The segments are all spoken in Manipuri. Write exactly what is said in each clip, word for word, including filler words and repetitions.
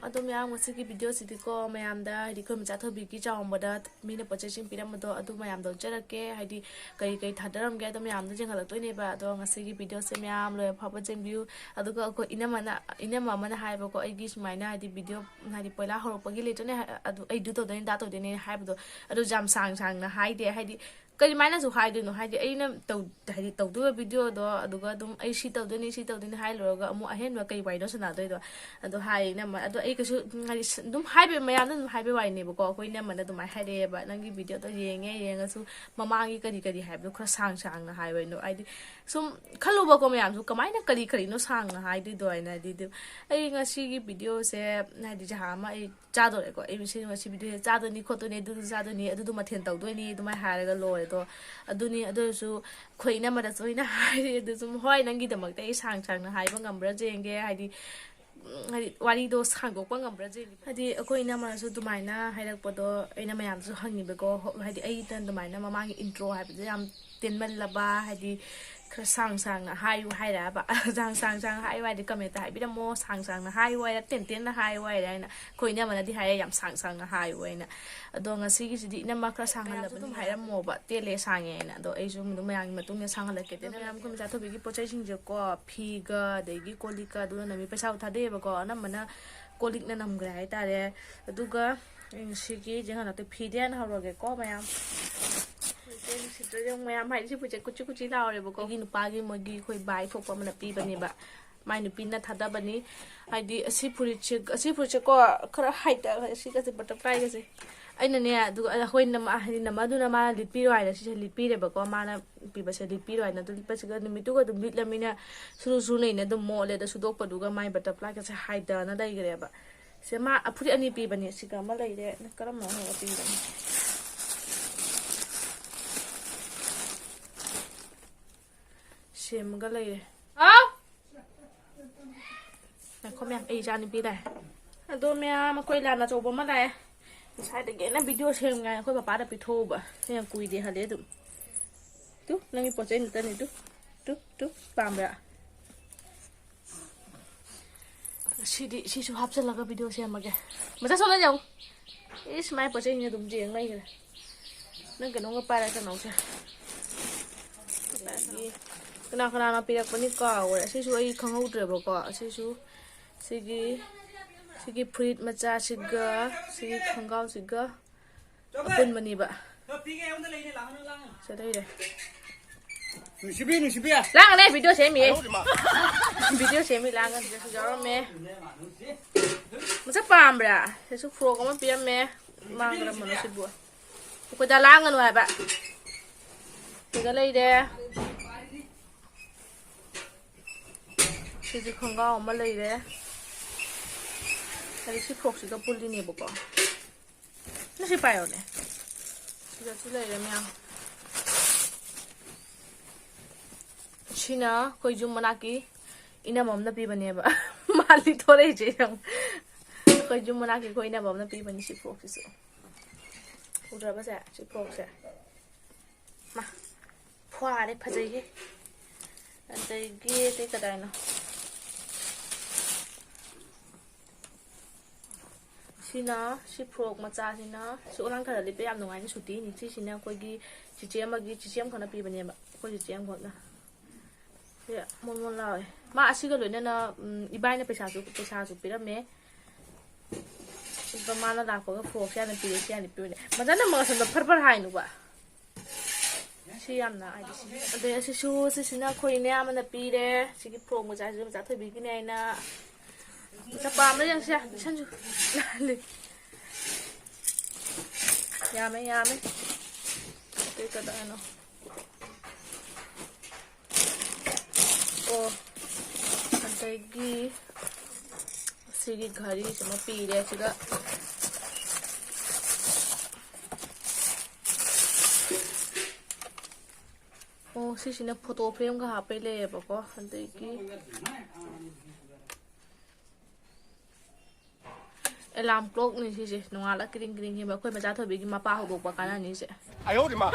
ꯑꯗꯣ ꯃꯌꯥꯝ, ꯉꯁꯤꯒꯤ ꯚꯤꯗꯤꯑꯣꯁꯤꯗꯤꯀꯣ, ꯃꯌꯥꯝꯗ ꯍꯥꯏꯗꯤ ꯑꯩꯈꯣꯏ ꯃꯆꯥ ꯊꯣꯏꯕꯤꯒꯤ ꯆꯥꯎꯝꯕꯗ ꯃꯤꯅ ꯄꯣꯠ ꯆꯩꯁꯤꯡ ꯄꯤꯔꯝꯕꯗꯣ, ꯑꯗꯨ ꯃꯌꯥꯝꯗꯣ ꯎꯠꯆꯔꯛꯀꯦ꯫ ꯍꯥꯏꯗꯤ ꯀꯔꯤ ꯀꯔꯤ ꯊꯥꯗꯔꯝꯒꯦ, ꯑꯗꯣ ꯃꯌꯥꯝꯗꯣ ꯌꯦꯡꯍꯜꯂꯛꯇꯣꯏꯅꯦꯕ꯫ ꯑꯗꯣ ꯉꯁꯤꯒꯤ ꯚꯤꯗꯤꯑꯣꯁꯦ ꯃꯌꯥꯝ ꯂꯣꯏꯕ ꯐꯥꯎꯕ ꯌꯦꯡꯕꯤꯌꯨ꯫ ꯑꯗꯨꯒ ꯑꯩꯈꯣꯏ ꯏꯅꯝꯃꯅ, ꯏꯅꯝꯃ ꯑꯃꯅ ꯍꯥꯏꯕꯀꯣ, ꯑꯩꯒꯤ ꯁꯨꯃꯥꯏꯅ ꯍꯥꯏꯗꯤ ꯚꯤꯗꯤꯑꯣ ꯍꯥꯏꯗꯤ ꯄꯣꯏꯂꯥ ꯍꯧꯔꯛꯄꯒꯤ ꯂꯩꯇ꯭ꯔꯅꯦ, ꯍꯥꯏ-, ꯑꯗꯨ ꯑꯩ ꯑꯗꯨ ꯇꯧꯗꯣꯏꯅꯤ, ꯑꯗꯥ ꯇꯧꯗꯣꯏꯅꯦ ꯍꯥꯏꯕꯗꯣ, ꯑꯗꯨ ꯌꯥꯝ ꯁꯥꯡ ꯁꯥꯡꯅ ꯍꯥꯏꯗꯦ꯫ ꯍꯥꯏꯗꯤ ꯀꯔꯤꯃꯥꯏꯅꯁꯨ ꯍꯥꯏꯗꯣꯏꯅꯣ? ꯍꯥꯏꯗꯤ ꯑꯩꯅ ꯇꯧ-, ꯍꯥꯏꯗꯤ ꯇꯧꯗꯣꯏꯕ ꯚꯤꯗꯤꯑꯣꯗꯣ, ꯑꯗꯨꯒ ꯑꯗꯨꯝ ꯑꯩ ꯁꯤ ꯇꯧꯗꯣꯏꯅꯤ, ꯁꯤ ꯇꯧꯗꯣꯏꯅꯤ ꯍꯥꯏ ꯂꯣꯏꯔꯒ ꯑꯃꯨꯛ ꯑꯍꯦꯟꯕ ꯀꯩ ꯋꯥꯔꯤꯅꯣ ꯁꯥꯟꯅꯗꯣꯏꯗꯣ? ꯑꯗꯣ ꯍꯥꯏ ꯏꯅꯝꯃ, ꯑꯗꯣ ꯑꯩ ꯀꯩꯁꯨ, ꯎꯝ, ꯍꯥꯏꯗꯤ ꯁ-, ꯑꯗꯨꯝ ꯍꯥꯏꯕ, ꯃꯌꯥꯝꯗ ꯑꯗꯨꯝ ꯍꯥꯏꯕꯩ ꯋꯥꯔꯤꯅꯦꯕꯀꯣ꯫ ꯑꯩꯈꯣꯏ ꯏꯅꯝꯃꯅ ꯑꯗꯨꯃꯥꯏꯅ ꯍꯥꯏꯔꯛꯑꯦꯕ, "ꯅꯪꯒꯤ ꯚꯤꯗꯤꯑꯣꯗꯣ ꯌꯦꯡꯉꯦ, ꯌꯦꯡꯉꯁꯨ ꯃꯃꯥꯡꯒꯤ ꯀꯔꯤ ꯀꯔꯤ ꯍꯥꯏꯕꯗꯣ ꯈꯔ ꯁꯥꯡ ꯁꯥꯡꯅ ꯍꯥꯏꯌꯣ" ꯍꯥꯏꯅ꯫ ꯍꯥꯏꯗꯤ ꯁꯨꯝ ꯈꯜꯂꯨꯕꯀꯣ ꯃꯌꯥꯝꯁꯨ, "ꯀꯃꯥꯏꯅ ꯀꯔꯤ ꯀꯔꯤꯅꯣ ꯁꯥꯡꯅ ꯍꯥꯏꯗꯣꯏꯗꯣ?" ꯍꯥꯏꯅ꯫ ꯍꯥꯏꯗꯤ ꯑꯗꯨ ꯑꯩ ꯉꯁꯤꯒꯤ ꯚꯤꯗꯤꯑꯣꯁꯦ, ꯍꯥꯏꯗꯤ ꯖꯍꯥ ꯑꯃ ꯑꯩ ꯆꯥꯗꯣꯔꯦꯀꯣ꯫ ꯑꯩ ꯉꯁꯤ, ꯉꯁꯤ ꯚꯤꯗꯤꯑꯣꯁꯦ ꯆꯥꯗꯣꯏꯅꯤ ꯈꯣꯠꯇꯣꯏꯅꯤ, ꯑꯗꯨꯗꯨ ꯆꯥꯗꯣꯏꯅꯤ, ꯑꯗꯨꯗꯨ ꯃꯊꯦꯜ ꯇꯧꯗꯣꯏꯅꯤ ꯑꯗꯨꯃꯥꯏꯅ ꯍꯥꯏꯔꯒ ꯂꯣꯏꯔꯦ꯫ ꯑꯗꯣ ꯑꯗꯨꯅꯤ, ꯑꯗꯨ ꯑꯣꯏꯔꯁꯨ ꯑꯩꯈꯣꯏ ꯏꯅꯝꯃꯗꯁꯨ ꯑꯩꯅ ꯍꯥꯏꯔꯤ꯫ ꯑꯗꯨ ꯁꯨꯝ, ꯍꯣꯏ, ꯅꯪꯒꯤꯗꯃꯛꯇ ꯑꯩ ꯁꯥꯡ ꯁꯥꯡꯅ ꯍꯥꯏꯕ ꯉꯝꯕ꯭ꯔꯥ ꯌꯦꯡꯒꯦ, ꯍꯥꯏꯗꯤ, ꯎꯝ, ꯍꯥꯏꯗꯤ ꯋꯥꯔꯤꯗꯣ ꯁꯥꯡꯗꯣꯛꯄ ꯉꯝꯕ꯭ꯔꯥ ꯌꯦꯡꯒꯦ꯫ ꯍꯥꯏꯗꯤ ꯑꯩꯈꯣꯏ ꯏꯅꯝꯃꯅꯁꯨ ꯑꯗꯨꯃꯥꯏꯅ ꯍꯥꯏꯔꯛꯄꯗꯣ ꯑꯩꯅ ꯃꯌꯥꯝꯁꯨ ꯍꯪꯉꯤꯕꯀꯣ꯫ ꯍꯣ-, ꯍꯥꯏꯗꯤ ꯑꯩꯅ ꯑꯗꯨꯃꯥꯏꯅ ꯃꯃꯥꯡꯒꯤ ꯏꯟꯇ꯭ꯔꯣ ꯍꯥꯏꯕꯗꯣ ꯌꯥꯝ ꯇꯦꯟꯃꯜꯂꯕ, ꯍꯥꯏꯗꯤ ꯈꯔ ꯁꯥꯡ ꯁꯥꯡꯅ ꯍꯥꯏꯌꯨ ꯍꯥꯏꯔꯛꯑꯕ꯫ ꯁꯥꯡ ꯁꯥꯡ ꯁꯥꯡꯅ ꯍꯥꯏꯌꯨ ꯍꯥꯏꯗꯤ ꯀꯃꯦꯟꯇ ꯍꯥꯏꯕꯤꯔꯝꯃꯣ, ꯁꯥꯡ ꯁꯥꯡꯅ ꯍꯥꯏꯌꯨ ꯍꯥꯏꯔ, ꯇꯦꯟ ꯇꯦꯟꯅ ꯍꯥꯏꯌꯨ ꯍꯥꯏꯔ ꯍꯥꯏꯅ꯫ ꯑꯩꯈꯣꯏ ꯏꯅꯝꯃꯅꯗꯤ ꯍꯥꯏꯌꯦ ꯌꯥꯝ ꯁꯥꯡ ꯁꯥꯡꯅ ꯍꯥꯏꯌꯨ ꯍꯥꯏꯅ꯫ ꯑꯗꯣ ꯉꯁꯤꯒꯤꯁꯤꯗꯤ ꯏꯅꯝꯃ ꯈꯔ ꯁꯥꯡꯍꯜꯂꯕꯅꯤ, ꯑꯗꯨꯝ ꯍꯥꯏꯔꯝꯃꯣꯕ ꯇꯦꯜꯂꯦ ꯁꯥꯡꯉꯦ ꯍꯥꯏꯅ꯫ ꯑꯗꯣ ꯑꯩꯁꯨ ꯑꯗꯨꯝ ꯃꯌꯥꯝꯒꯤ ꯃꯇꯨꯡ ꯏꯟꯅ ꯁꯥꯡꯍꯜꯂꯛꯀꯦ꯫ ꯑꯗꯣ ꯃꯌꯥꯝ ꯑꯩꯈꯣꯏ ꯃꯆꯥ ꯊꯣꯏꯕꯤꯒꯤ ꯄꯣꯠ ꯆꯩꯁꯤꯡꯁꯦꯀꯣ, ꯐꯤꯒ ꯑꯗꯒꯤ ꯀꯣꯜ ꯂꯤꯛꯀ ꯑꯗꯨꯅ ꯃꯤ ꯄꯩꯁꯥ ꯊꯥꯗꯩꯑꯕꯀꯣ꯫ ꯑꯅꯝꯕꯅ ꯀꯣꯜ ꯂꯤꯛꯅ ꯅꯝꯈ꯭ꯔꯦ ꯍꯥꯏꯇꯥꯔꯦ꯫ ꯑꯗꯨꯒ ꯑꯩ ꯉꯁꯤꯒꯤ ꯌꯦꯡꯍꯜꯂꯛꯇꯣꯏ ꯐꯤꯗꯤ ꯍꯥꯟꯅ ꯍꯧꯔꯒꯦꯀꯣ ꯃꯌꯥꯝ꯫ ꯃꯌꯥꯝ ꯍꯥꯏꯗꯤ ꯁꯤ ꯄꯣꯠꯁꯦ ꯀꯨꯆꯤ ꯀꯨꯆꯤ ꯂꯥꯎꯔꯦꯕꯀꯣ꯫ ꯑꯩꯒꯤ ꯅꯨꯄꯥꯒꯤ ꯃꯣꯏꯒꯤ ꯑꯩꯈꯣꯏ ꯕꯥꯏ ꯊꯣꯛꯄ ꯑꯃꯅ ꯄꯤꯕꯅꯦꯕ꯫ ꯃꯥꯏ ꯅꯨꯄꯤꯅ ꯊꯥꯗꯕꯅꯤ꯫ ꯍꯥꯏꯗꯤ ꯑꯁꯤ ꯐꯨꯔꯤꯠꯁꯦ, ꯑꯁꯤ ꯐꯨꯔꯤꯠꯁꯦꯀꯣ ꯈꯔ ꯍꯥꯏꯇꯥꯔꯦ, ꯑꯁꯤꯒꯁꯦ ꯕꯇꯔꯐ꯭ꯂꯥꯏꯒꯁꯦ꯫ ꯑꯩꯅꯅꯦ, ꯑꯗꯨꯒ ꯑꯩꯈꯣꯏ ꯅꯃ-, ꯍꯥꯏꯗꯤ ꯅꯃꯗꯨꯅ ꯃꯥꯅ ꯂꯤꯠꯄꯤꯔꯣ ꯍꯥꯏꯅ ꯁꯤꯁꯦ ꯂꯤꯠꯄꯤꯔꯦꯕꯀꯣ꯫ ꯃꯥꯅ ꯄꯤꯕꯁꯦ ꯂꯤꯠꯄꯤꯔꯣ ꯍꯥꯏꯅ ꯑꯗꯨ ꯂꯤꯠꯄꯁꯤꯒ ꯅꯨꯃꯤꯠꯇꯨꯒ ꯑꯗꯨꯝ ꯂꯤꯠꯂꯃꯤꯅ ꯁꯨꯔꯨ ꯁꯨꯔꯨ ꯅꯩꯅ ꯑꯗꯨꯝ ꯃꯣꯠꯂꯦ꯫ ꯑꯗꯣ ꯁꯨꯗꯣꯛꯄꯗꯨꯒ ꯃꯥꯏ ꯕꯇꯔꯐ꯭ꯂꯥꯏꯒꯁꯦ ꯍꯥꯏꯗꯅ ꯂꯩꯈ꯭ꯔꯦꯕ꯫ ꯁꯦ ꯃꯥ ꯐꯨꯔꯤꯠ ꯑꯅꯤ ꯄꯤꯕꯅꯦ꯫ ꯁꯤꯒ ꯑꯃ ꯂꯩꯔꯦ꯫ ꯀꯔꯝꯕꯅꯣ ꯄꯤꯕꯅꯦ? ꯁꯦꯝꯃꯒ ꯂꯩꯔꯦ꯫ ꯍꯥꯎ! ꯉꯥꯏꯈꯣ ꯃꯌꯥꯝ, ꯑꯩ ꯏꯆꯥ ꯅꯨꯄꯤ ꯂꯥꯛꯑꯦ꯫ ꯑꯗꯣ ꯃꯌꯥꯝ, ꯑꯩꯈꯣꯏ ꯂꯥꯟ ꯑꯆꯧꯕ ꯑꯃ ꯂꯥꯛꯑꯦ꯫ ꯉꯁꯥꯏꯗꯒꯤ ꯑꯩꯅ ꯚꯤꯗꯤꯑꯣ ꯁꯦꯝꯉꯥꯏ ꯑꯩꯈꯣꯏ ꯄꯄꯥꯗ ꯄꯤꯊꯣꯛꯎꯕ꯫ ꯌꯥꯝ ꯀꯨꯏꯗꯦ ꯍꯜꯂꯦ ꯑꯗꯨꯝ꯫ ꯇꯨ, ꯅꯪꯒꯤ ꯄꯣꯠ ꯆꯩ ꯅꯠꯇꯅꯤ ꯇꯨ꯫ ꯇꯨ, ꯇꯨ, ꯄꯥꯝꯕ꯭ꯔꯥ? ꯁꯤꯗꯤ, ꯁꯤꯁꯨ ꯍꯥꯞꯆꯤꯜꯂꯒ ꯚꯤꯗꯤꯑꯣ ꯁꯦꯝꯃꯒꯦ꯫ ꯃꯆꯥ ꯁꯣꯝꯗ ꯌꯦꯡꯉꯨ꯫ ꯏꯁ, ꯃꯥꯏ ꯄꯣꯠ ꯆꯩꯁꯤꯡꯁꯦ ꯑꯗꯨꯝ ꯌꯦꯡ ꯂꯩꯈ꯭ꯔꯦ꯫ ꯅꯪ ꯀꯩꯅꯣꯝꯒ ꯄꯥꯏꯔ ꯆꯠꯅꯧꯁꯦ꯫ ꯑꯗꯒꯤ ꯀꯅꯥ ꯀꯅꯥꯅ ꯄꯤꯔꯛꯄꯅꯤ ꯀꯥꯎꯈ꯭ꯔꯦ꯫ ꯑꯁꯤꯁꯨ ꯑꯩ ꯈꯪꯍꯧꯗ꯭ꯔꯦꯕꯀꯣ꯫ ꯑꯁꯤꯁꯨ ꯁꯤꯒꯤ, ꯁꯤꯒꯤ ꯐꯨꯔꯤꯠ ꯃꯆꯥꯁꯤꯒ ꯁꯤꯒꯤ ꯈꯣꯡꯒ꯭ꯔꯥꯎꯁꯤꯒ ꯑꯄꯨꯟꯕꯅꯤꯕ꯫ ꯁꯤꯗ ꯂꯩꯔꯦ꯫ ꯅꯨꯡꯁꯤꯕꯤ, ꯅꯨꯡꯁꯤꯕꯤ꯫ ꯂꯥꯡꯒꯅꯦ, ꯚꯤꯗꯤꯑꯣ ꯁꯦꯝꯃꯤꯌꯦ꯫ ꯚꯤꯗꯤꯑꯣ ꯁꯦꯝꯃꯤ, ꯂꯥꯡꯒꯅꯤ꯫ ꯁꯤꯗꯁꯨ ꯌꯥꯎꯔꯝꯃꯦ꯫ ꯃꯁꯛ ꯄꯥꯝꯕ꯭ꯔꯥ? ꯁꯤꯁꯨ ꯐ꯭ꯔꯣꯛ ꯑꯃ ꯄꯤꯔꯝꯃꯦ꯫ ꯃꯥꯡꯈ꯭ꯔꯕꯅꯣ ꯁꯤꯕꯨ? ꯑꯩꯈꯣꯏꯗ ꯂꯥꯡꯒꯅꯨ ꯍꯥꯏꯕ꯫ ꯁꯤꯗ ꯂꯩꯔꯦ꯫ ꯁꯤꯁꯨ ꯈꯣꯡꯒ꯭ꯔꯥꯎ ꯑꯃ ꯂꯩꯔꯦ꯫ ꯑꯗꯩ ꯁꯤ ꯐ꯭ꯔꯣꯛꯁꯤꯒ ꯄꯨꯜꯂꯤꯅꯦꯕꯀꯣ꯫ ꯅꯪ ꯁꯤ ꯄꯥꯏꯌꯣꯅꯦ꯫ ꯁꯤꯗꯁꯨ ꯂꯩꯔꯦ ꯃꯌꯥꯝ꯫ ꯁꯤꯅ ꯑꯩꯈꯣꯏ ꯌꯨꯝ ꯃꯅꯥꯛꯀꯤ ꯏꯅꯝꯃ ꯑꯃꯅ ꯄꯤꯕꯅꯦꯕ꯫ ꯃꯥ ꯂꯤꯊꯣꯔꯛꯏꯁꯦ ꯌꯦꯡꯉꯨ꯫ ꯑꯩꯈꯣꯏ ꯌꯨꯝ ꯃꯅꯥꯛꯀꯤ ꯑꯩꯈꯣꯏ ꯏꯅꯝꯃ ꯑꯃꯅ ꯄꯤꯕꯅꯤ ꯁꯤ ꯐ꯭ꯔꯣꯛꯁꯤꯁꯨ꯫ ꯎꯗ꯭ꯔꯕꯁꯦ? ꯁꯤ ꯐ꯭ꯔꯣꯛꯁꯦ꯫ ꯃꯥ, ꯐ꯭ꯋꯥꯔꯦ, ꯐꯖꯩꯍꯦ꯫ ꯑꯗꯒꯤ ꯑꯇꯩ ꯀꯗꯥꯏꯅꯣ? ꯁꯤꯅ, ꯁꯤ ꯐ꯭ꯔꯣꯛ ꯃꯆꯥꯁꯤꯅ, ꯁꯤ ꯑꯣꯟꯂꯥꯏꯟ ꯈꯔ ꯂꯤꯠꯄ ꯌꯥꯝ ꯅꯨꯡꯉꯥꯏꯅꯤ, ꯁꯨꯇꯤꯅꯤ꯫ ꯁꯤꯁꯤꯅ ꯑꯩꯈꯣꯏꯒꯤ ꯆꯤꯆꯦ ꯑꯃꯒꯤ, ꯆꯤꯆꯦ ꯑꯃꯈꯛꯅ ꯄꯤꯕꯅꯦꯕ, ꯑꯩꯈꯣꯏ ꯆꯤꯆꯦ ꯑꯃꯈꯛꯅ꯫ ꯁꯤ ꯃꯣꯟ ꯃꯣꯟ ꯂꯥꯎꯋꯦ꯫ ꯃꯥ ꯑꯁꯤꯒ ꯂꯣꯏꯅꯅ, ꯎꯝ, ꯏꯕꯥꯏꯅ ꯄꯩꯁꯥꯁꯨ, ꯄꯩꯁꯥꯁꯨ ꯄꯤꯔꯝꯃꯦ꯫ ꯑꯗꯨꯒ ꯃꯥꯅ ꯂꯥꯛꯄꯒ ꯐ꯭ꯔꯣꯛꯁꯦ ꯍꯥꯟꯅ ꯄꯤꯔꯦ, ꯁꯤ ꯍꯥꯟꯅ ꯄꯤꯔꯦ꯫ ꯃꯆꯥꯅ ꯃꯁꯝꯗꯣ ꯐꯔ ꯐꯔ ꯍꯥꯏꯅꯨꯕ꯫ ꯁꯤ ꯌꯥꯝꯅ ꯍꯥꯏꯗꯤ ꯁꯤ꯫ ꯑꯗꯩ ꯑꯁꯤꯁꯨ, ꯁꯤꯁꯤꯅ ꯑꯩꯈꯣꯏ ꯏꯅꯦ ꯑꯃꯅ ꯄꯤꯔꯦ꯫ ꯁꯤꯒꯤ ꯐ꯭ꯔꯣꯛ ꯃꯆꯥꯁꯤꯁꯨ ꯃꯆꯥ ꯊꯣꯏꯕꯤꯒꯤꯅꯦ ꯍꯥꯏꯅ꯫ ꯃꯆꯥ ꯄꯥꯝꯕ ꯌꯦꯡꯁꯦ, ꯂꯤꯁꯟꯁꯨ꯫ ꯂꯥꯜꯂꯤ꯫ ꯌꯥꯝꯃꯦ, ꯌꯥꯝꯃꯦ꯫ ꯑꯇꯩ ꯀꯗꯥꯏꯅꯣ? ꯑꯣ, ꯑꯗꯒꯤ ꯁꯤꯒꯤ ꯘꯔꯤꯁꯤꯃ ꯄꯤꯔꯦ ꯁꯤꯒ꯫ ꯑꯣ, ꯁꯤꯁꯤꯅ ꯐꯣꯇꯣ ꯐ꯭ꯔꯦꯝꯒ ꯍꯥꯞꯄꯩ ꯂꯩꯌꯦꯕꯀꯣ꯫ ꯑꯗꯒꯤ ꯑꯦꯂꯥꯝ ꯀ꯭ꯂꯣꯛꯅꯤ ꯁꯤꯁꯦ, ꯅꯣꯡꯉꯥꯜꯂ ꯀ꯭ꯔꯤꯡ ꯀ꯭ꯔꯤꯡ ꯈꯤꯡꯕ꯫ ꯑꯩꯈꯣꯏ ꯃꯆꯥ ꯊꯣꯏꯕꯤꯒꯤ ꯃꯄꯥ ꯍꯧꯗꯣꯛꯄ ꯀꯥꯟꯅꯅꯤꯁꯦ꯫ ꯑꯌꯧꯔꯤꯃ꯫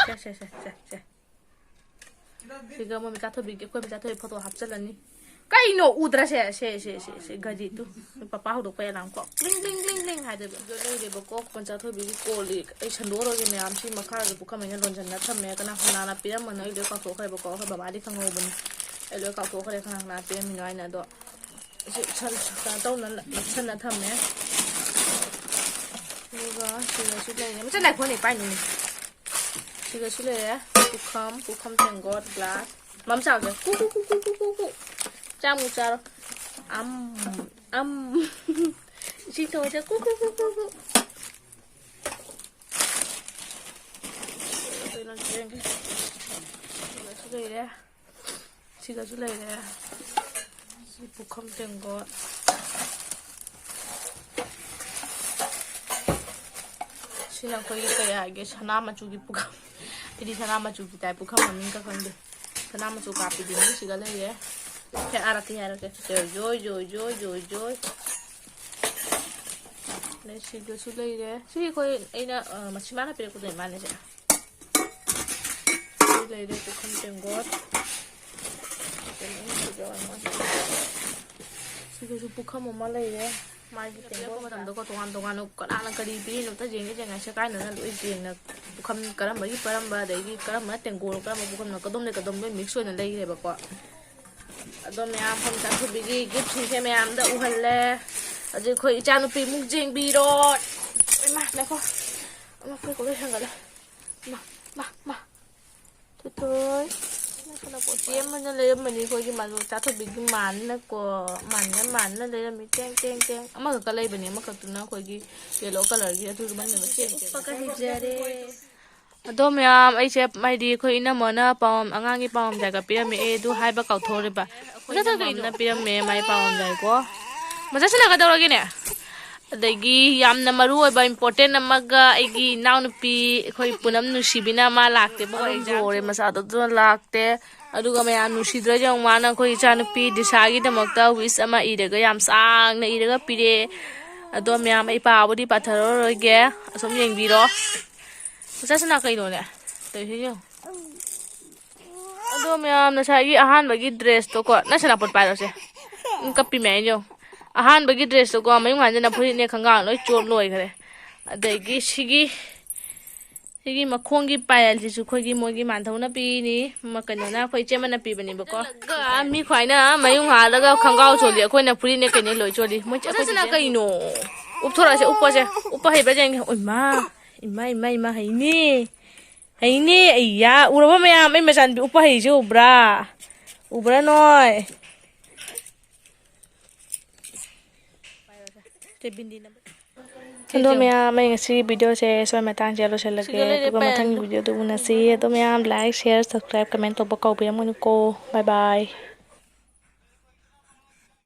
ꯁꯦ, ꯁꯦ, ꯁꯦ, ꯁꯦ, ꯁꯦ꯫ ꯁꯤꯒ ꯃꯣꯏ ꯃꯆꯥ ꯊꯣꯏꯕꯤꯒꯤ, ꯑꯩꯈꯣꯏ ꯃꯆꯥ ꯊꯣꯏꯕꯤ ꯐꯣꯇꯣ ꯍꯥꯞꯆꯜꯂꯅꯤ꯫ ꯀꯩꯅꯣ ꯎꯗ꯭ꯔꯁꯦ? ꯁꯦ, ꯁꯦ, ꯁꯦ, ꯁꯦ, ꯘꯔꯤꯗꯨ꯫ ꯄꯄꯥ ꯍꯧꯗꯣꯛꯄ ꯑꯦꯂꯥꯝ ꯀꯣ꯫ ꯀ꯭ꯂꯤꯡ, ꯀ꯭ꯂꯤꯡ, ꯀ꯭ꯂꯤꯡ, ꯀ꯭ꯂꯤꯡ ꯍꯥꯏꯗꯣꯏꯕ꯫ ꯑꯗꯣ ꯂꯩꯔꯦꯕꯀꯣ, ꯀꯣꯟꯆꯥ ꯊꯣꯏꯕꯤꯒꯤ ꯀꯣꯜ ꯂꯤꯛ꯫ ꯑꯩ ꯁꯟꯗꯣꯛꯑꯔꯣꯏꯒꯦ ꯃꯌꯥꯝ꯫ ꯁꯤ ꯃꯈꯥꯗ ꯄꯨꯈꯝ ꯑꯩꯅ ꯂꯣꯟꯁꯤꯟꯅ ꯊꯝꯃꯦ꯫ ꯀꯅꯥ ꯀꯅꯥꯅ ꯄꯤꯔꯝꯕꯅꯣ ꯑꯩ ꯂꯣꯏ ꯀꯥꯎꯊꯣꯛꯈ꯭ꯔꯦꯕꯀꯣ꯫ ꯑꯩꯈꯣꯏ ꯕꯕꯥꯗꯤ ꯈꯪꯍꯧꯕꯅꯤ꯫ ꯑꯩ ꯂꯣꯏ ꯀꯥꯎꯊꯣꯛꯈ꯭ꯔꯦ ꯀꯅꯥ ꯀꯅꯥ ꯄꯤꯔꯝꯃꯤꯅꯣ ꯍꯥꯏꯅ꯫ ꯑꯗꯣ ꯁꯤ ꯁꯟ-, ꯀꯩꯅꯣ ꯇꯧꯅ ꯂ-, ꯂꯧꯁꯟꯅ ꯊꯝꯃꯦ꯫ ꯑꯗꯨꯒ ꯁꯤꯗꯁꯨ ꯂꯩꯔꯦ꯫ ꯃꯆꯥ ꯅꯥꯏꯈꯣꯅꯦ, ꯄꯥꯏꯅꯨꯅꯦ꯫ ꯁꯤꯗꯁꯨ ꯂꯩꯔꯦ꯫ ꯄꯨꯈꯝ, ꯄꯨꯈꯝ ꯇꯦꯡꯀꯣꯠ, ꯒ꯭ꯂꯥꯁ꯫ ꯃꯝ ꯆꯥꯎꯁꯦ꯫ ꯀꯨ, ꯀꯨ, ꯀꯨ꯫ ꯆꯥꯃꯨꯛ ꯆꯥꯔꯣ꯫ ꯑꯝ, ꯑꯝ꯫ ꯏꯁꯤꯡ ꯊꯧꯑꯁꯦ꯫ ꯀꯨ, ꯀꯨ, ꯀꯨ, ꯀꯨ, ꯀꯨ꯫ ꯁꯤꯗꯁꯨ ꯂꯩꯔꯦ꯫ ꯁꯤꯒꯁꯨ ꯂꯩꯔꯦ꯫ ꯁꯤ ꯄꯨꯈꯝ ꯇꯦꯡꯀꯣꯠ꯫ ꯁꯤꯅ ꯑꯩꯈꯣꯏꯒꯤ ꯀꯩ ꯍꯥꯏꯒꯦ, ꯁꯅꯥ ꯃꯆꯨꯒꯤ ꯄꯨꯈꯝ꯫ ꯑꯩꯗꯤ ꯁꯅꯥ ꯃꯆꯨꯒꯤ ꯇꯥꯏꯞ ꯄꯨꯈꯝ ꯃꯃꯤꯡꯒ ꯈꯪꯗꯦ꯫ ꯁꯅꯥ ꯃꯆꯨ ꯀꯥꯞꯄꯤꯗꯨꯅꯤ ꯁꯤꯒ ꯂꯩꯔꯦ꯫ ꯍꯦꯛ ꯑꯥꯔꯛꯀꯦ ꯍꯥꯏꯔꯛꯀꯦ꯫ ꯖꯣꯏ, ꯖꯣꯏ, ꯖꯣꯏ, ꯖꯣꯏ, ꯖꯣꯏ, ꯖꯣꯏ꯫ ꯑꯗꯩ ꯁꯤꯒꯁꯨ ꯂꯩꯔꯦ꯫ ꯁꯤ ꯑꯩꯈꯣꯏ, ꯑꯩꯅ, ꯑ, ꯃꯁꯤ ꯃꯥꯅ ꯄꯤꯔꯛꯄꯗꯣ ꯏꯃꯥꯅꯦꯁꯦ꯫ ꯁꯤ ꯂꯩꯔꯦ ꯄꯨꯈꯝ ꯇꯦꯡꯀꯣꯠ꯫ ꯁꯤꯗꯁꯨ ꯄꯨꯈꯝ ꯑꯃ ꯂꯩꯔꯦ꯫ ꯃꯥꯒꯤ ꯇꯦꯡꯀꯣꯠ ꯃꯇꯝꯗꯀꯣ ꯇꯣꯉꯥꯟ ꯇꯣꯉꯥꯟꯅ ꯀꯅꯥꯅ ꯀꯔꯤ ꯄꯤꯔꯤꯅꯣ ꯑꯝꯇ ꯌꯦꯡꯒꯦ ꯌꯦꯡꯉꯦ꯫ ꯁꯦꯒꯥꯏꯅꯅ ꯂꯣꯏ ꯌꯦꯡꯅ ꯄꯨꯈꯝ ꯀꯔꯝꯕꯒꯤ ꯀꯔꯝꯕ, ꯑꯗꯒꯤ ꯀꯔꯝꯕꯅ ꯇꯦꯡꯀꯣꯠ, ꯀꯔꯝꯕ ꯄꯨꯈꯝꯅꯣ, ꯀꯗꯣꯝꯗꯩ ꯀꯗꯣꯝ ꯂꯣꯏ ꯃꯤꯛꯁ ꯑꯣꯏꯅ ꯂꯩꯈ꯭ꯔꯦꯕꯀꯣ꯫ ꯑꯗꯣ ꯃꯌꯥꯝ ꯐꯝ ꯆꯥꯊꯣꯛꯄꯤꯒꯤ ꯒꯤꯐꯁꯤꯡꯁꯦ ꯃꯌꯥꯝꯗ ꯎꯍꯜꯂꯦ꯫ ꯍꯧꯖꯤꯛ ꯑꯩꯈꯣꯏ ꯏꯆꯥꯅꯨꯄꯤꯃꯨꯛ ꯌꯦꯡꯕꯤꯔꯣ꯫ ꯏꯃꯥ ꯉꯥꯏꯈꯣ꯫ ꯑꯃ ꯐꯨꯔꯤꯠ ꯂꯣꯏ ꯍꯦꯟꯒꯠꯂꯦ꯫ ꯃꯥ, ꯃꯥ, ꯃꯥ꯫ ꯊꯣꯏꯊꯣꯏ꯫ ꯆꯦ ꯑꯃꯅ ꯂꯩꯔꯝꯕꯅꯤ ꯑꯩꯈꯣꯏꯒꯤ ꯃꯥꯁꯨ ꯆꯥꯊꯣꯛꯄꯤꯒꯤ ꯃꯥꯟꯅꯀꯣ꯫ ꯃꯥꯟꯅ, ꯃꯥꯟꯅ ꯂꯩꯔꯝꯃꯤ꯫ ꯇꯦꯡ, ꯇꯦꯡ, ꯇꯦꯡ꯫ ꯑꯃꯈꯛꯀ ꯂꯩꯕꯅꯤ꯫ ꯑꯃꯈꯛꯇꯨꯅ ꯑꯩꯈꯣꯏꯒꯤ ꯌꯦꯜꯂꯣ ꯀꯂꯔꯒꯤ꯫ ꯑꯗꯨ ꯃꯅꯤꯡꯗ ꯆꯦꯟ, ꯆꯦꯟ꯫ ꯎꯞꯄꯒ ꯍꯩꯖꯔꯦ꯫ ꯑꯗꯣ ꯃꯌꯥꯝ, ꯑꯩꯁꯦ ꯍꯥꯏꯗꯤ ꯑꯩꯈꯣꯏ ꯏꯅꯝꯃꯅ ꯄꯥꯎꯝ-, ꯑꯉꯥꯡꯒꯤ ꯄꯥꯎꯝꯖꯥꯏꯒ ꯄꯤꯔꯝꯃꯦ꯫ ꯑꯩ ꯑꯗꯨ ꯍꯥꯏꯕ ꯀꯥꯎꯊꯣꯛꯎꯔꯤꯕ꯫ ꯃꯆꯥ ꯊꯣꯏꯕꯤꯅ ꯄꯤꯔꯝꯃꯦ ꯃꯥꯏ ꯄꯥꯎꯝꯖꯥꯏꯀꯣ꯫ ꯃꯆꯥꯁꯤꯅ ꯀꯩꯗꯧꯔꯒꯦꯅꯦ? ꯑꯗꯒꯤ ꯌꯥꯝꯅ ꯃꯔꯨ ꯑꯣꯏꯕ important ꯑꯃꯒ, ꯑꯩꯒꯤ ꯏꯅꯥꯎꯅꯨꯄꯤ ꯑꯩꯈꯣꯏ ꯄꯨꯅꯝ ꯅꯨꯡꯁꯤꯕꯤꯅ ꯃꯥ ꯂꯥꯛꯇꯦꯕꯀꯣ, exam ꯂꯣꯏꯔꯦ ꯃꯆꯥꯗꯣ, ꯑꯗꯨꯅ ꯂꯥꯛꯇꯦ꯫ ꯑꯗꯨꯒ ꯃꯌꯥꯝ ꯅꯨꯡꯁꯤꯗ꯭ꯔꯥ ꯌꯦꯡꯉꯨ, ꯃꯥꯅ ꯑꯩꯈꯣꯏ ꯏꯆꯥꯅꯨꯄꯤ ꯗꯤꯁꯥꯒꯤꯗꯃꯛꯇ wish ꯑꯃ ꯏꯔꯒ ꯌꯥꯝ ꯁꯥꯡꯅ ꯏꯔꯒ ꯄꯤꯔꯛꯑꯦ꯫ ꯑꯗꯣ ꯃꯌꯥꯝ ꯑꯩ ꯄꯥꯕꯨꯗꯤ ꯄꯥꯊꯔꯔꯣꯏꯒꯦ, ꯑꯁꯨꯝ ꯌꯦꯡꯕꯤꯔꯣ꯫ ꯃꯆꯥꯁꯤꯅ ꯀꯩꯅꯣꯅꯦ ꯇꯧꯔꯤꯁꯦ ꯌꯦꯡꯉꯨ꯫ ꯑꯗꯣ ꯃꯌꯥꯝ ꯉꯁꯥꯏꯒꯤ ꯑꯍꯥꯟꯕꯒꯤ ꯗ꯭ꯔꯦꯁꯇꯣꯀꯣ, ꯅꯪ ꯁꯅꯥꯄꯣꯠ ꯄꯥꯏꯔꯣꯁꯦ꯫ ꯎꯝ, ꯀꯞꯄꯤ ꯃꯌꯥꯝ ꯌꯦꯡꯉꯣ꯫ ꯑꯍꯥꯟꯕꯒꯤ ꯗ꯭ꯔꯦꯁꯇꯣꯀꯣ, ꯃꯌꯨꯡ ꯍꯥꯟꯖꯅ ꯐꯨꯔꯤꯠꯅꯦ ꯈꯪꯒꯥꯎ ꯂꯣꯏ ꯆꯣꯠ ꯂꯣꯏꯈ꯭ꯔꯦ꯫ ꯑꯗꯒꯤ ꯁꯤꯒꯤ ꯁꯤꯒꯤ ꯃꯈꯣꯡꯒꯤ ꯄꯥꯌꯦꯜꯁꯤꯁꯨ ꯑꯩꯈꯣꯏꯒꯤ ꯃꯣꯏꯒꯤ ꯃꯥꯟꯙꯧꯅ ꯄꯤꯔꯤꯅꯤ꯫ ꯃ-, ꯀꯩꯅꯣꯅ, ꯑꯩꯈꯣꯏ ꯏꯆꯦ ꯑꯃꯅ ꯄꯤꯕꯅꯦꯕꯀꯣ꯫ ꯑꯗꯨꯒ ꯃꯤ ꯈ꯭ꯋꯥꯏꯅ ꯃꯌꯨꯡ ꯍꯥꯜꯂꯒ ꯈꯪꯒꯥꯎ ꯆꯣꯜꯂꯤ, ꯑꯩꯈꯣꯏꯅ ꯐꯨꯔꯤꯠꯅꯦ ꯀꯩꯅꯦ ꯂꯣꯏ ꯆꯣꯜꯂꯤ꯫ ꯃꯣꯏ ꯆꯦ-, ꯑꯩꯈꯣꯏ ꯃꯆꯥꯁꯤꯅ ꯆꯦꯆꯦ ꯀꯩꯅꯣ? ꯎꯞꯊꯣꯔꯛꯑꯁꯦ, ꯎꯞꯄꯁꯦ꯫ ꯎꯞꯄ ꯍꯩꯕ꯭ꯔꯥ ꯌꯦꯡꯒꯦ꯫ ꯏꯃꯥ, ꯏꯃꯥ, ꯏꯃꯥ, ꯏꯃꯥ, ꯍꯩꯅꯦ꯫ ꯍꯩꯅꯦ, ꯑꯩꯌꯥ꯫ ꯎꯔꯕ ꯃꯌꯥꯝ, ꯑꯩ ꯃꯆꯥꯅꯨꯄꯤ ꯎꯞꯄ ꯍꯩꯁꯦ ꯎꯕ꯭ꯔꯥ? ꯎꯕ꯭ꯔꯥ ꯅꯣꯏ? ꯑꯗꯣ ꯃꯌꯥꯝ, ꯑꯩ ꯉꯁꯤꯒꯤ ꯚꯤꯗꯤꯑꯣꯁꯦ ꯁ꯭ꯋꯥꯏ ꯃꯇꯥꯡꯁꯤꯗ ꯂꯣꯏꯁꯤꯜꯂꯒꯦ꯫ ꯑꯗꯨꯒ ꯃꯊꯪꯒꯤ ꯚꯤꯗꯤꯑꯣꯗ ꯎꯅꯁꯤ꯫ ꯑꯗꯣ ꯃꯌꯥꯝ, like, share, subscribe, comment ꯇꯧꯕ ꯀꯥꯎꯕꯤꯔꯝꯒꯅꯨꯀꯣ꯫ Bye bye꯫